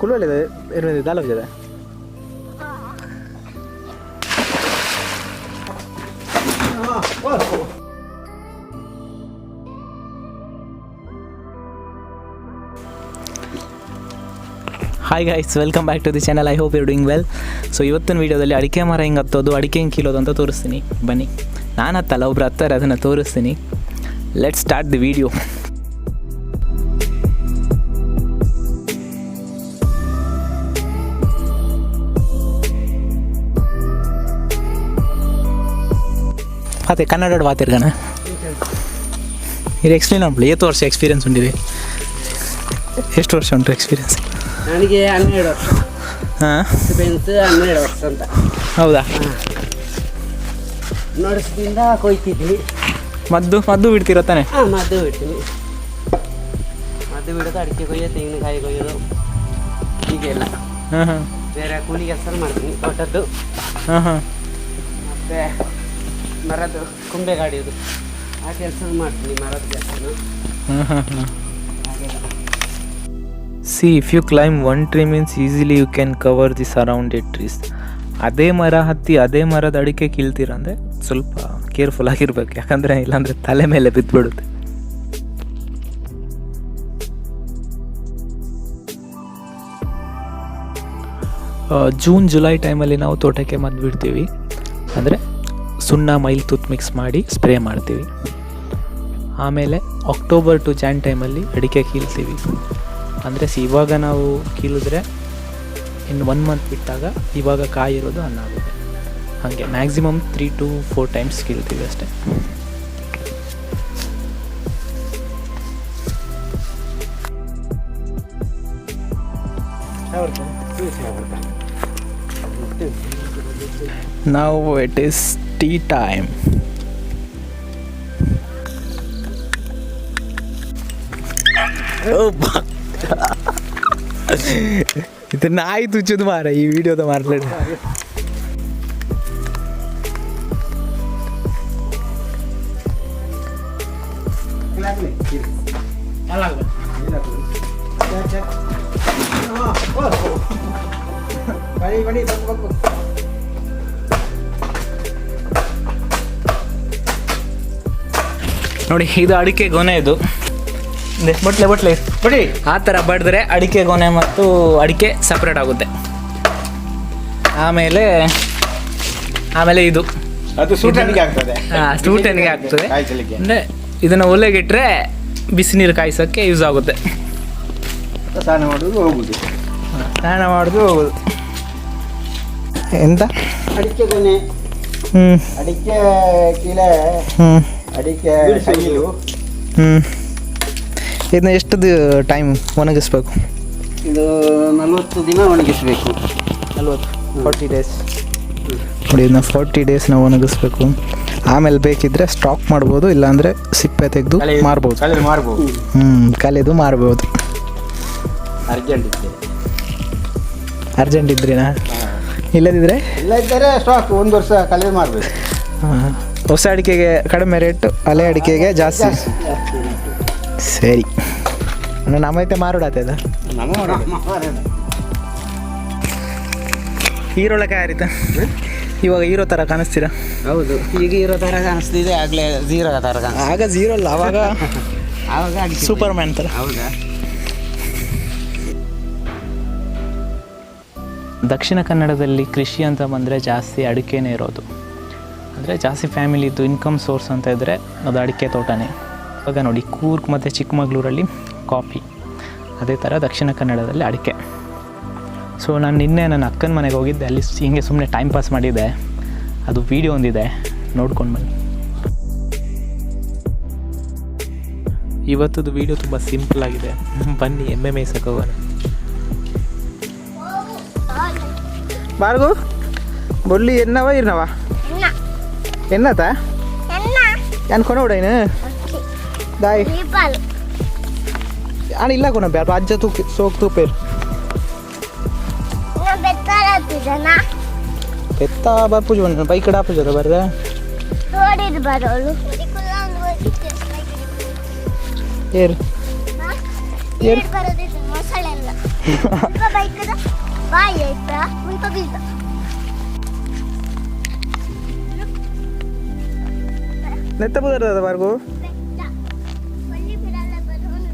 ಕುಲೋಲಿದೆ ಇರ್ವೆ ದಾಲೋಜದ. Hi guys, welcome back to the channel. I hope you doing well. So ಇವತ್ತಿನ ವೀಡಿಯೋದಲ್ಲಿ ಅಡಿಕೆ ಮರ ಹೆಂಗೆ ಹತ್ತೋದು, ಅಡಿಕೆ ಹೆಂಗೆ ಕೀಳೋದು ಅಂತ ತೋರಿಸ್ತೀನಿ. ಬನ್ನಿ. ನಾನು ಹತ್ತಲ್ಲ, ಒಬ್ರು ಹತ್ತಾರೆ, ಅದನ್ನು ತೋರಿಸ್ತೀನಿ. Let start the video. ಅದೇ ಕನ್ನಡ ವಾತಿರ್ಗಣ ಇದು ಎಕ್ಸ್ಪ್ಲೇನ್ ಮಾಡ್ಬಿಡಿ. ಏತು ವರ್ಷ ಎಕ್ಸ್ಪೀರಿಯನ್ಸ್ ಉಂಟಿದೆ? ಎಷ್ಟು ವರ್ಷ ಉಂಟು ಎಕ್ಸ್ಪೀರಿಯನ್ಸ್? ನನಗೆ 12 ವರ್ಷ. ಹಾಂ. ಎಕ್ಸ್ಪೀರಿಯನ್ಸ್ 12 ವರ್ಷ ಅಂತ. ಹೌದಾ? ವರ್ಷದಿಂದ ಕೊಯ್ತಿದ್ವಿ. ಮದ್ದು ಮದ್ದು ಬಿಡ್ತೀರ ತಾನೆ? ಹಾಂ, ಮದ್ದು ಬಿಡ್ತೀನಿ. ಮದ್ದು ಬಿಡೋದು, ಅಡಿಕೆ ಕೊಯ್ಯೋದು, ತೆಂಗಿನಕಾಯಿ ಕೊಯ್ಯೋದು, ಹೀಗೆಲ್ಲ. ಹಾಂ ಹಾಂ ಬೇರೆ ಕೂಲಿ ಕೆಲಸ ಮಾಡ್ತೀನಿ, ತೋಟದ್ದು. ಹಾಂ ಹಾಂ ಮತ್ತು ಮರದ್ದು ಕೊಂಬೆ ಕಾಡಿಯೋದು, ಆ ಕೆಲಸ ಮಾಡ್ತೀನಿ, ಮರದ ಕೆಲಸನು. ಹಾಂ ಹಾಂ ಹಾಂ ಹಾಗೆಲ್ಲ. See, if you climb one tree means easily you can cover the surrounded trees. ಅದೇ ಮರ ಹತ್ತಿ ಅದೇ ಮರದ ಅಡಿಕೆ ಕೀಳ್ತೀರ ಅಂದರೆ ಸ್ವಲ್ಪ ಕೇರ್ಫುಲ್ ಆಗಿರ್ಬೇಕು, ಯಾಕಂದರೆ ಇಲ್ಲಾಂದರೆ ತಲೆ ಮೇಲೆ ಬಿದ್ದುಬಿಡುತ್ತೆ. ಜೂನ್ ಜುಲೈ ಟೈಮಲ್ಲಿ ನಾವು ತೋಟಕ್ಕೆ ಮದ್ದು ಬಿಡ್ತೀವಿ. ಅಂದರೆ ಸುಣ್ಣ ಮೈಲ್ ತುತ್ತು ಮಿಕ್ಸ್ ಮಾಡಿ ಸ್ಪ್ರೇ ಮಾಡ್ತೀವಿ. ಆಮೇಲೆ ಅಕ್ಟೋಬರ್ ಟು ಜಾನ್ ಟೈಮಲ್ಲಿ ಅಡಿಕೆ ಕೀಳ್ತೀವಿ. ಅಂದರೆ ಸಿ, ಇವಾಗ ನಾವು ಕೀಳಿದ್ರೆ ಇನ್ನು ಒನ್ ಮಂತ್ ಬಿಟ್ಟಾಗ ಇವಾಗ ಕಾಯಿ ಇರೋದು ಹಣ್ಣಾಗುತ್ತೆ. ಹಾಗೆ ಮ್ಯಾಕ್ಸಿಮಮ್ 3 ಟು 4 ಟೈಮ್ಸ್ ಕೀಳ್ತೀವಿ ಅಷ್ಟೇ. ನಾವು it is tea time. ಇದು ನಾಯಿ ತುಚ್ಚೋದು ಮಾರ ಈ ವಿಡಿಯೋದ ಮಾರ್ಲೇಡು. ನೋಡಿ, ಇದು ಅಡಿಕೆ ಗೊನೆ. ಇದು ಇದೆ, ಬಟ್ಲೆ ಬಟ್ಲೆ ಬಿಡಿ. ಆ ಥರ ಬಡಿದ್ರೆ ಅಡಿಕೆ ಗೊನೆ ಮತ್ತು ಅಡಿಕೆ ಸಪ್ರೇಟ್ ಆಗುತ್ತೆ. ಆಮೇಲೆ ಆಮೇಲೆ ಇದು ಅದು ಸೂಟನಿಗೆ ಆಗ್ತದೆ. ಸೂಟನಿಗೆ ಆಗ್ತದೆ. ಕಾಯಿಸಲಿಕ್ಕೆ. ಅಂದರೆ ಇದನ್ನು ಒಲೆಗಿಟ್ರೆ ಬಿಸಿನೀರು ಕಾಯಿಸೋಕ್ಕೆ ಯೂಸ್ ಆಗುತ್ತೆ. ಸ್ನಾನ ಮಾಡುದು, ಹೋಗುದು. ಸ್ನಾನ ಮಾಡೋದು, ಹೋಗೋದು. ಎಂತ? ಅಡಿಕೆ ಗೊನೆ. ಹ್ಞೂ. ಅಡಿಕೆ ಕೀಳೆ. ಹ್ಞೂ. ಅಡಿಕೆ ಕೈಲು. ಹ್ಞೂ, ಇದನ್ನ ಎಷ್ಟು ಟೈಮ್ ಒಣಗಿಸ್ಬೇಕು? ಇದು 40 ದಿನ ಒಣಗಿಸಬೇಕು. 40, 40 ಡೇಸ್. ನೋಡಿ, ಇದನ್ನ 40 ಡೇಸ್ ನಾವು ಒಣಗಿಸ್ಬೇಕು. ಆಮೇಲೆ ಬೇಕಿದ್ರೆ ಸ್ಟಾಕ್ ಮಾಡ್ಬೋದು, ಇಲ್ಲಾಂದರೆ ಸಿಪ್ಪೆ ತೆಗೆದು ಮಾರ್ಬೋದು. ಕಲೆ ಮಾರ್ಬೋದು. ಹ್ಞೂ, ಕಲೆದು ಮಾರ್ಬೋದು. ಅರ್ಜೆಂಟ್ ಇದ್ದರೆ. ಅರ್ಜೆಂಟ್ ಇದ್ರೇನಾ? ಇಲ್ಲದಿದ್ದರೆ? ಇಲ್ಲ ಇದ್ದರೆ ಸ್ಟಾಕ್ ಒಂದು ವರ್ಷ ಕಲೆ ಮಾರಬೇಕು. ಹಾಂ, ಹೊಸ ಅಡಿಕೆಗೆ ಕಡಿಮೆ ರೇಟ್, ಹಳೆ ಅಡಿಕೆಗೆ ಜಾಸ್ತಿ. ಸರಿ, ನಮ್ಮೈತೆ ಮಾರೋಡಾತದ. ನಮ್ಮ ಹೀರೋಳಕ್ಕೆ ಆರಿತ ಇವಾಗ ಹೀರೋ ಥರ ಕಾಣಿಸ್ತೀರಾ. ಹೌದು, ಈಗ ಇರೋ ಥರ ಕಾಣಿಸ್ತಿದೆ. ಆಗಲೇ ಝೀರೋ ಥರ ಕಾಣಿಸ್ತಿದೆ. ಆಗ ಝೀರೋ ಅಲ್ಲ, ಅವಾಗ ಆವಾಗ ಅಡಿಕೆ ಸೂಪರ್ ಮ್ಯಾನ್ ಥರ. ಹೌದಾ? ದಕ್ಷಿಣ ಕನ್ನಡದಲ್ಲಿ ಕೃಷಿ ಅಂತ ಬಂದರೆ ಜಾಸ್ತಿ ಅಡಿಕೆನೇ ಇರೋದು. ಅಂದರೆ ಜಾಸ್ತಿ ಫ್ಯಾಮಿಲಿದು ಇನ್ಕಮ್ ಸೋರ್ಸ್ ಅಂತ ಇದ್ದರೆ ಅದು ಅಡಿಕೆ ತೋಟನೇ. ಇವಾಗ ನೋಡಿ, ಕೂರ್ಗ್ ಮತ್ತು ಚಿಕ್ಕಮಗಳೂರಲ್ಲಿ ಕಾಫಿ, ಅದೇ ಥರ ದಕ್ಷಿಣ ಕನ್ನಡದಲ್ಲಿ ಅಡಿಕೆ. ಸೊ ನಾನು ನಿನ್ನೆ ನನ್ನ ಅಕ್ಕನ ಮನೆಗೆ ಹೋಗಿದ್ದೆ. ಅಲ್ಲಿ ಹಿಂಗೆ ಸುಮ್ಮನೆ ಟೈಮ್ ಪಾಸ್ ಮಾಡಿದ್ದೆ. ಅದು ವೀಡಿಯೋ ಒಂದಿದೆ, ನೋಡ್ಕೊಂಡು ಬನ್ನಿ. ಇವತ್ತದು ವೀಡಿಯೋ ತುಂಬ ಸಿಂಪಲ್ ಆಗಿದೆ. ಬನ್ನಿ, ಎಮ್ಮೆ ಮೇಯ್ಸಕ್ಕೆ ಹೋಗೋಣ. ಬಾರ್ಗು ಬೊಳ್ಳಿ ಎನ್ನವ ಇರ್ನವ ಎನ್ನತ ಯಾನ್ ಕೊನೋಡೈನು ದಾಯ್ ಆಣ ಇಲ್ಲ ಕೊನ ಬ್ಯಾಡ. ಅಜ್ಜ ತೂಕಿ ಸೋಕ್ ತೂಪೇರು. ಪೆತ್ತ ಬರ್ಪುಜ ಬೈಕ್ ಡಾಪುಜದ ಬರ್ರೆ. ಏರು. ಮುಲ್ಪ ಬೈಕ್ದ ಬಾಯಿ ಆಯ್ತಾ, ಮುಲ್ಪ ಬೀಜ. ನೆತ್ತ ಪುದರ್ದ ಬಾರ್ಗು. ಬೆಟ್ಟ ಬಳ್ಳಿ ಬಿಡಲ್ಲ ಬರೋನು.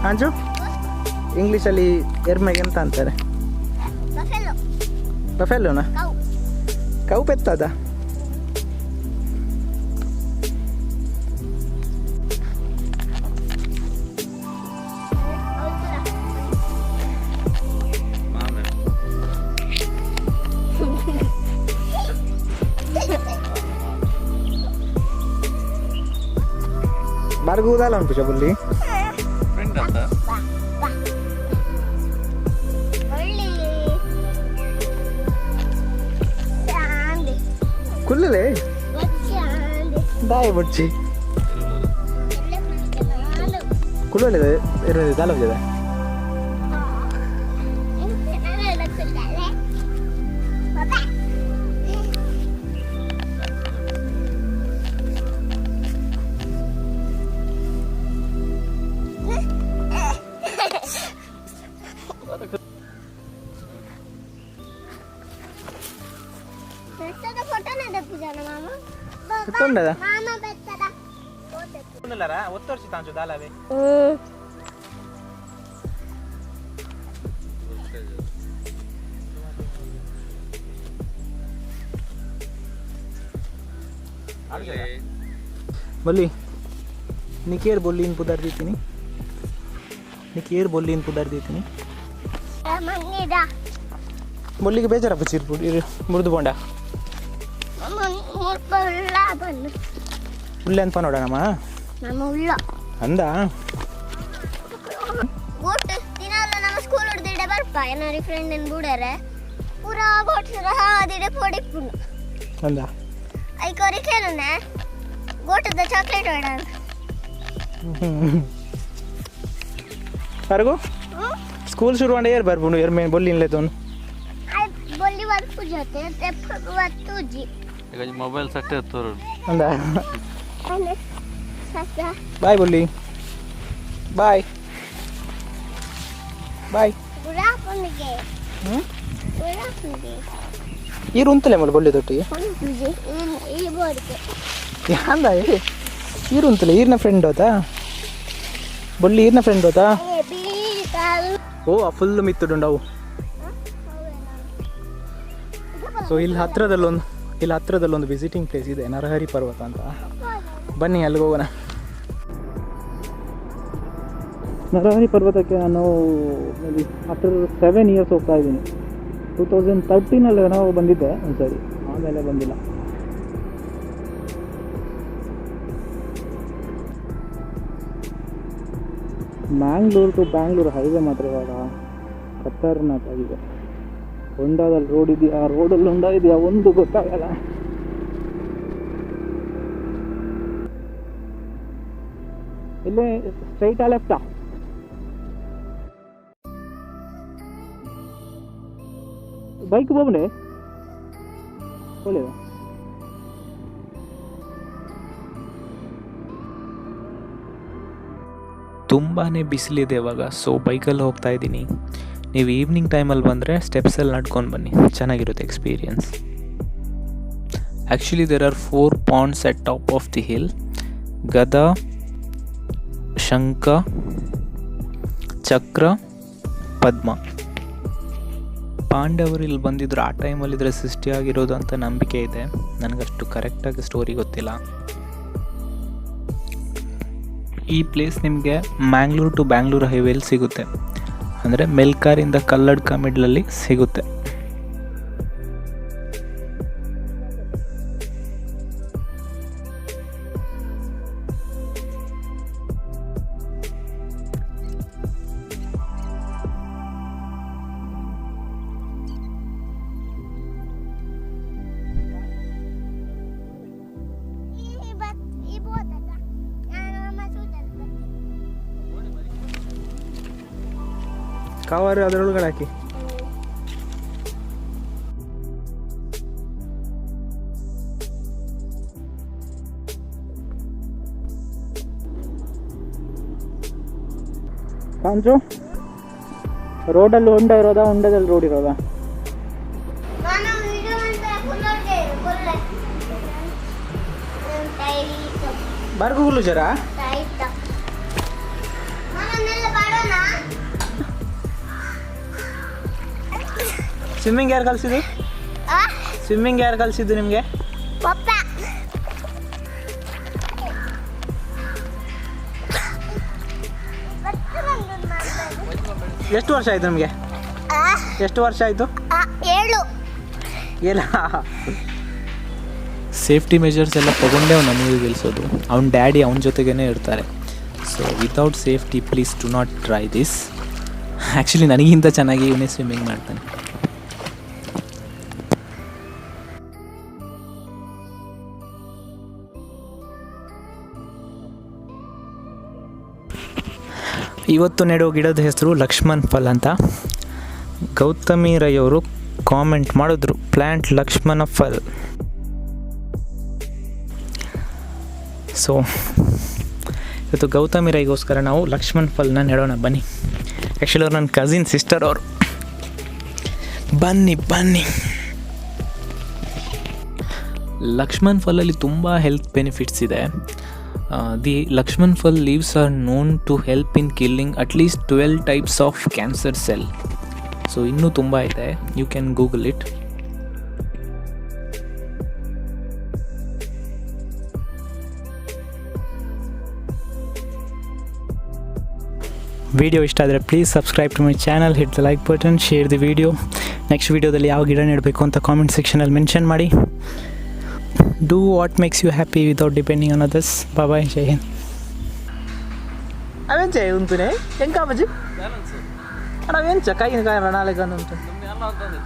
ಕಾಂಚು, ಇಂಗ್ಲೀಷಲ್ಲಿ ಎರ್ಮೆಗೆ ಎಂತ ಅಂತಾರೆ? ಬಫೆಲೋ. ಬಫೆಲ್ಲೋನಾ? ಕೌ. ಕೌ ಪೆತ್ತದ. ಬಾರ್ಗು ಊದಾಲ ಅನ್ಪುಜ ಬುಲ್ಲಿ. ಫ್ರೆಂಡ್ ಅಂತ. ಒಳ್ಳಿ ಚಾಂದಿ. ಕುಲ್ಲಲೆ. ಬಚ್ಚಾಂದಿ. ದಾಯ ಬೊಡ್ಚಿ. ಕುಲ್ಲಲೆ ಇರೋದು ದಾಲ ಹೋಗಿದೆ. ಬೆಟ್ಟದ ಫೋಟೋನ ತಪ್ಪಿದಾನ ಮಾಮ. ತೊಂಡದ? ಮಾಮ, ಬೆಟ್ಟದ. ಒತ್ತು ವರ್ಷ ತಾಂಚು ದಾಲವೇ. ಬೊಲ್ಲಿ, ನಿಕೇರ್ ಬೊಲ್ಲಿನ್ ಪುದರ್ ದೀತೀನಿ, ನಿಕೇರ್ ಬೊಲ್ಲಿನ್ ಪುದರ್ ದೀತೀನಿ. ಮಣ್ಣಿದ. ಬೊಲ್ಲಿಗೆ ಬೇಜಾರಪ್ಪ ಚೀರ್ ಮುರಿದು ಬೋಂಡ. ಮುಲ್ಪ ಉಳ್ಳ ಬನ್ನು. ಉಳ್ಳೆ ಅಂತ ನೋಡೋಣಮ್ಮ. ನಮ್ಮ ಉಳ್ಳ. ಅಂದ. ಬೋಟ್ ದಿನಾಲ ನಮ್ಮ ಸ್ಕೂಲ್ ಹಿಡ್ದಿಡೆ ಬರ್ಪ ಏನಾರು ಫ್ರೆಂಡ್ ಏನು ಬುಡರೆ ಪೂರಾ ಬೋಟ್ ಹಾದಿಡೆ ಪೊಡಿಪ್ಪುಂಡು. ಅಂದ. ಐಕೋರಿ ಕೇಳುನೆ ಗೋಟದ ಚಾಕ್ಲೇಟ್ ಬೇಡ ಅಂತ. ಅರ್ಗು, ಸ್ಕೂಲ್ ಶುರು ಅಂಡ ಏರ್ ಬರ್ಪುಂಡು ಏರ್ ಮೇನ್ ಬೊಲ್ಲಿ ಇನ್ಲೆ ತೋನು. I ಬೊಲ್ಲಿ ವರ್ಪು ಜೊತೆ ತೆಪ್ಪ ತೂಜಿ. ಈಗ ಮೊಬೈಲ್ ಸೆಟ್ ತೋರು. ಅಂದ. ಅಲ್ಲೇ ಸತ್ತ. ಬಾಯ್ ಬೊಲ್ಲಿ, ಬಾಯ್ ಬಾಯ್. ಗುರಾಪನಿಗೆ. ಹ್ಞೂ. ಗುರಾಪನಿಗೆ. ಈರು ಉಂತಲೆ ಮಲ್ಲ ಬೊಲ್ಲಿ ತೊಟ್ಟಿಗೆ. ಒಂದು ಈ ಬೋರ್ಡ್ಗೆ. ಯಾಂದ ಈರು ಉಂತಲೆ, ಈರ್ನ ಫ್ರೆಂಡ್ ಹೋತಾ ಬೊಲ್ಲಿ, ಈರ್ನ ಫ್ರೆಂಡ್ ಹೋತಾ. ಏ ಬೀಳ್ತಾಳು. ಓ, ಫುಲ್ ಮಿತ್ತುಡುಂಡವು. ಸೊ ಇಲ್ಲಿ ಹತ್ರದಲ್ಲೊಂದು ವಿಸಿಟಿಂಗ್ ಪ್ಲೇಸ್ ಇದೆ, ನರಹರಿ ಪರ್ವತ ಅಂತ. ಬನ್ನಿ, ಅಲ್ಲಿಗೆ ಹೋಗೋಣ. ನರಹರಿ ಪರ್ವತಕ್ಕೆ ನಾನು ಆಫ್ಟರ್ 7 ಇಯರ್ಸ್ ಹೋಗ್ತಾ ಇದ್ದೀನಿ. 2013ರಲ್ಲಿ ನಾವು ಬಂದಿದ್ದೆ ಒಂದ್ಸರಿ, ಆಮೇಲೆ ಬಂದಿಲ್ಲ. ಮ್ಯಾಂಗ್ಳೂರ್ ಟು ಬ್ಯಾಂಗ್ಳೂರ್ ಹೈವೇ ಮಾತ್ರ ಇವಾಗ ಖತರ್ನಾಕ್ ಆಗಿದೆ. ಹೊಂಡಾದಲ್ಲಿ ರೋಡ್ ಇದೆಯಾ, ರೋಡಲ್ಲಿ ಹೊಂಡ ಇದೆಯಾ, ಒಂದು ಗೊತ್ತಾಗಲ್ಲ. ಇಲ್ಲೇ ಸ್ಟ್ರೈಟಾ ಲೆಫ್ಟಾ? ಬೈಕ್ ಹೋಗ್ಬಂಡೆ ಒಳ್ಳೇದ. ತುಂಬಾ ಬಿಸಿಲಿದೆ ಇವಾಗ, ಸೊ ಬೈಕಲ್ಲಿ ಹೋಗ್ತಾ ಇದ್ದೀನಿ. ನೀವು ಈವ್ನಿಂಗ್ ಟೈಮಲ್ಲಿ ಬಂದರೆ ಸ್ಟೆಪ್ಸಲ್ಲಿ ನಡ್ಕೊಂಡು ಬನ್ನಿ, ಚೆನ್ನಾಗಿರುತ್ತೆ experience. Actually, there are four ponds at top of the hill: ಗದಾ, ಶಂಖ, ಚಕ್ರ, ಪದ್ಮ. ಪಾಂಡವರು ಇಲ್ಲಿ ಬಂದಿದ್ರು, ಆ ಟೈಮಲ್ಲಿ ಇದರ ಸೃಷ್ಟಿಯಾಗಿರೋದು ಅಂತ ನಂಬಿಕೆ ಇದೆ. ನನಗಷ್ಟು ಕರೆಕ್ಟಾಗಿ ಸ್ಟೋರಿ ಗೊತ್ತಿಲ್ಲ. ಈ ಪ್ಲೇಸ್ ನಿಮಗೆ ಮ್ಯಾಂಗ್ಳೂರ್ ಟು ಬ್ಯಾಂಗ್ಳೂರ್ ಹೈವೇಲಿ ಸಿಗುತ್ತೆ, ಅಂದರೆ ಮೆಲ್ಕಾರಿಂದ ಕಲ್ಲಡ್ಕ ಮಿಡ್ಲಲ್ಲಿ ಸಿಗುತ್ತೆ. ಈ ಬತ್ ಈ ಬೋದದ ನಾನು ಅಮ್ಮ ಸೂಟಲ್. ಕವರ್ ಅದರೊಳಗಡೆ ಹಾಕಿ. ಕಾಂಚು, ರೋಡಲ್ಲಿ ಹೊಂಡ ಇರೋದಾ, ಹೊಂಡದಲ್ಲಿ ರೋಡ್ ಇರೋದಾ? ನಾನು ವಿಡಿಯೋ ಮಾಡ್ತಾರೆ ಕುಲ್ಲೋಡ್ಗೆ ಕುಲ್ಲೆ ಟೈಟ್. ಬರ್ಗುಲು ಜರ. ಟೈಟ್ ನಾನನ್ನೆಲ್ಲ ಪಾಡೋಣ. ಸ್ವಿಮ್ಮಿಂಗ್ ಯಾರು ಕಲಿಸಿದ್ದು? ಆ. ಸ್ವಿಮ್ಮಿಂಗ್ ಯಾರು ಕಲಿಸಿದ್ದು ನಿಮಗೆ? ಪಪ್ಪ. ಎಷ್ಟು ವರ್ಷ ಆಯಿತು ನಿಮಗೆ? ಎಷ್ಟು ವರ್ಷ ಆಯಿತು? 7. ಇಲ್ಲ, ಸೇಫ್ಟಿ ಮೆಜರ್ಸ್ ಎಲ್ಲ ತೊಗೊಂಡೇ ಅವ್ನು ನಮಗೆ ಗೆಲ್ಲಿಸೋದು. ಅವ್ನ ಡ್ಯಾಡಿ ಅವನ ಜೊತೆಗೇ ಇರ್ತಾರೆ. So without safety, please do not try this. Actually ನನಗಿಂತ ಚೆನ್ನಾಗಿ ಇವನೇ ಸ್ವಿಮ್ಮಿಂಗ್ ಮಾಡ್ತಾನೆ. ಇವತ್ತು ನೆಡೋ ಗಿಡದ ಹೆಸರು ಲಕ್ಷ್ಮಣ್ ಫಲ್ ಅಂತ. ಗೌತಮಿ ರೈ ಅವರು ಕಾಮೆಂಟ್ ಮಾಡಿದ್ರು, ಪ್ಲ್ಯಾಂಟ್ ಲಕ್ಷ್ಮಣ ಫಲ್. ಸೊ ಇವತ್ತು ಗೌತಮಿ ರೈಗೋಸ್ಕರ ನಾವು ಲಕ್ಷ್ಮಣ್ ಫಲ್ನ ನೆಡೋಣ ಬನ್ನಿ. ಆ್ಯಕ್ಚುಲಿ ಅವ್ರು ನನ್ನ ಕಸಿನ್ ಸಿಸ್ಟರ್ ಅವರು. ಬನ್ನಿ ಬನ್ನಿ. ಲಕ್ಷ್ಮಣ್ ಫಲಲ್ಲಿ ತುಂಬ ಹೆಲ್ತ್ ಬೆನಿಫಿಟ್ಸ್ ಇದೆ. The Lakshman Phal leaves are known to help in killing at least 12 types of cancer cell. So ಇನ್ನೂ ತುಂಬ ಇದೆ. You can Google it. Video ಇಷ್ಟ ಆದರೆ please subscribe to my channel, hit the like button, share the video. Next ವೀಡಿಯೋದಲ್ಲಿ ಯಾವ ಗಿಡ ನೆಡಬೇಕು ಅಂತ ಕಾಮೆಂಟ್ ಸೆಕ್ಷನಲ್ಲಿ ಮೆನ್ಷನ್ ಮಾಡಿ. Do what makes you happy without depending on others. Bye. Jai Hind. ಅವೆಂಚ ಉಂತುನೆ ಎಂಕಾಬಜಿ ಅಣ್ಣ, ಅವೆಂಚ ಕೈನ ಕಾಯ ನಾಳೆ ಉಂಟು. ಅಲ್ಲ ಅಂತಂದೆ.